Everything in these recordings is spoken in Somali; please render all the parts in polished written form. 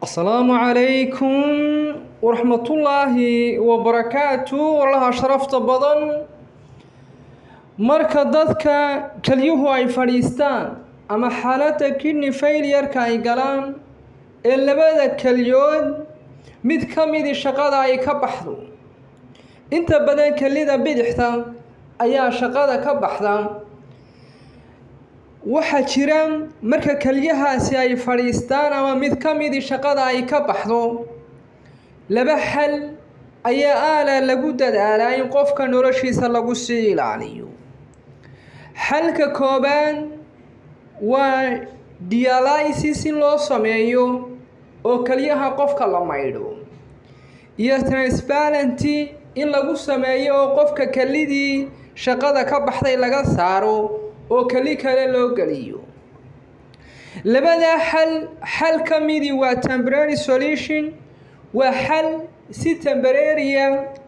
Asalaamu calaykum waraxmatullaahi wabarakaatu. Walaha sharafta badan, marka dadka kelyuhu ay fadhiistaan ama xaaladda kidney failure-ka ay galaan ee labada kelyood mid ka midi shaqada ay ka baxdo, inta badan kelida bidixta ayaa shaqada ka baxda. Waxaa jira marka kelyahaasi ay fadhiistaan ama mid ka midi shaqada ay ka baxdo, laba xal ayaa aala lagu dadaalaa in qofka noloshiisa lagu sii ilaaliyo. Xalka koobaad waa dialysis in loo sameeyo oo kelyaha qofka la maydho, iyo transplant in lagu sameeyo oo qofka kelidii shaqada ka baxday laga saaro oo keli kale loo geliyo. Labadaa xal, xal ka midi waa temporary solution, waa xal si temporary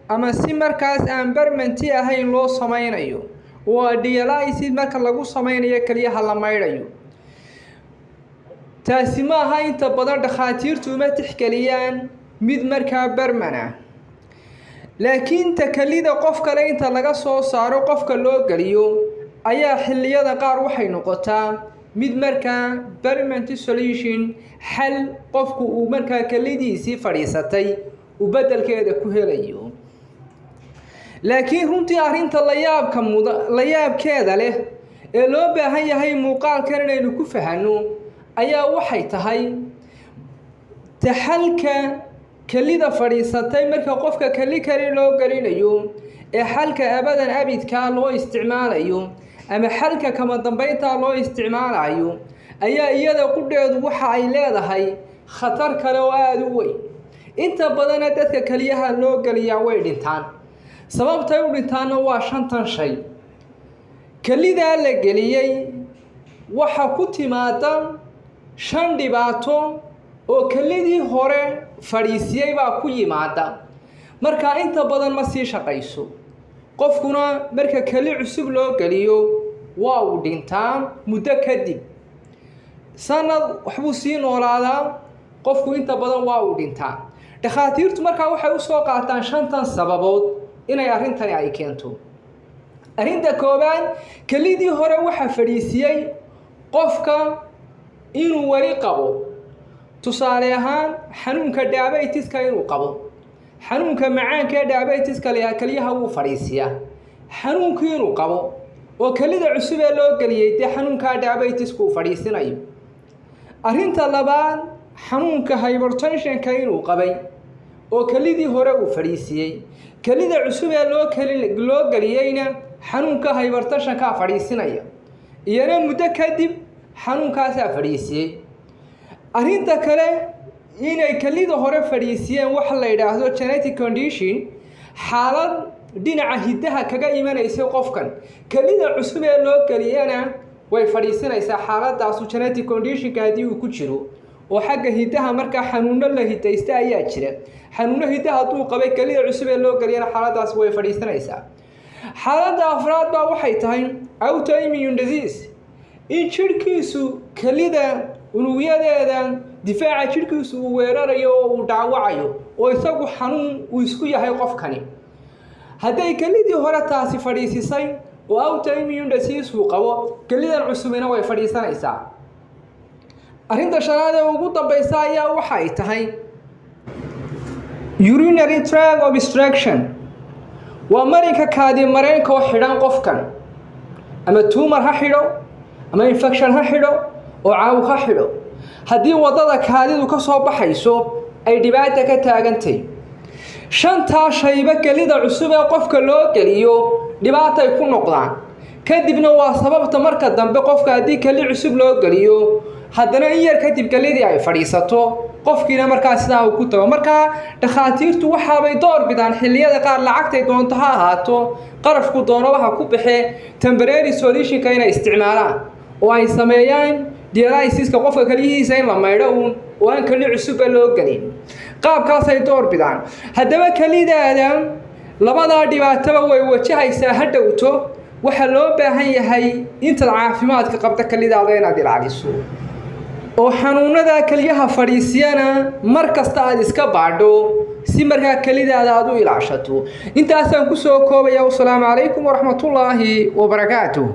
ama si markaas aan permanent ahayn loo sameynayo, waa dialysis marka lagu sameynayo kelyaha la maydhayo. Taasi ma aha, inta badan dhakhaatiirtu uma tixgeliyaan mid markaa permanent ah, laakiin ta kelida qof kale inta laga soo saaro qofka loo geliyo ayaa xilliyada qaar waxay noqotaa mid markaa permanent solution, xal qofku uu markaa kelidiisii fadhiisatay uu beddelkeeda ku helayo. Laakiin runtii arrinta layaabka muda, layaabkeeda leh ee loo baahan yahay muuqaalkan inaynu ku fahanno ayaa waxay tahay taxalka kelida fadhiisatay marka qofka keli kale loo gelinayo ee xalka abadan abidkaa loo isticmaalayo ama xalka kama dambeyntaa loo isticmaalayo ayaa iyada qudheedu waxa ay leedahay khatar kale oo aada u weyn. Inta badana dadka keliyaha loo geliyaa way dhintaan. Sababtay u dhintaanna waa shantan shay. Kelidaa la geliyey waxa ku timaada shan dhibaato oo kelidii hore fadhiisiyey baa ku yimaada. Marka inta badan ma sii shaqayso, qofkuna marka keli cusub loo geliyo waa uu dhintaa. Muddo kadib, sanad waxbuu sii noolaadaa qofku, inta badan waa uu dhintaa. Dhakhaatiirtu markaa waxay usoo qaataan shantan sababood inay arrintani ay keento. Arrinta koowaad, kelidii hore waxaa fadhiisiyey qofka inuu weli qabo, tusaale ahaan, xanuunka diabetiska inuu qabo. Xanuunka macaanka ee diabetiska la keliyaha wuu fadhiisiyaa. Xanuunkii inuu qabo oo kelida cusub ee loo geliyey dee xanuunkaa diabetiska uu fadhiisinayo. Arrinta labaad, xanuunka hypertensionka inuu qabay oo kelidii hore uu fadhiisiyey, kelida cusub ee loo geliyeyna xanuunka hypertensionkaa fadhiisinaya, iyana muddo kadib xanuunkaasaa fadhiisiyey. Arrinta kale, inay kelida hore fadhiisiyeen waxa la yidhaahdo genetic condition, xaalad dhinaca hiddaha kaga imanaysa qofkan, kelida cusub ee loo geliyana way fadhiisinaysaa xaaladaasu genetic conditionka haddii uu ku jiro oo xagga hiddaha markaa xanuuno la hidaysta ayaa jira. Xanuuno hiddaha hadduu qabay, kelida cusub ee loo geliyana xaaladaasi way fadhiisanaysaa. Xaaladda afraad baa waxay tahay autoimmune disease, in jidhkiisu kelida unugyadeeda difaaca jidhkiisu uu weerarayo oo uu dhaawacayo oo isagu xanuun uu isku yahay qofkani. Hadday kelidii hore taasi fadhiisisay oo autoimmune disease uu qabo, kelidan cusubina way fadhiisanaysaa. Arrinta shanaad ee ugu dambeysa ayaa waxa ay tahay urinary tract obstruction, waa marinka kaadi mareenka oo xidhan qofkan, ama tumor ha xidho ama infection ha xidho oo caabuq ha xidho. Haddii waddada kaadidu ka soo baxayso ay dhibaata ka taagantay, shantaa shayba kelida cusub ee qofka loo geliyo dhibaatay ku noqdaan. Kadibna waa sababta marka dambe qofka haddii keli cusub loo geliyo, haddana in yar kadib kelidii ay fadhiisato, qofkiina markaa sidaa uu ku tago. Markaa dhakhaatiirtu waxaabay door bidaan xilliyada qaar, lacagtay doonto ha ahaato, qarashku doono waxa ku baxee, temporary solutionka inay isticmaalaan oo ay sameeyaan dialysiska, qofka keliyihiisa in la maydho uun oo aan keli cusubba loo gelin. Qaabkaasay door bidaan. Haddaba kelidaada labadaa dhibaataba way wajahaysaa ha dhowto. Waxaa loo baahan yahay intaad caafimaadka qabta kelidaada inaad ilaaliso. Oo xanuunada keliyaha fadhiisiyana mar kasta aad iska baadho, si markaa kelidaada aad u ilaashato. Intaasaan kusoo koobaya. Wasalaamu calaykum waraxmatullaahi wabarakaatuh.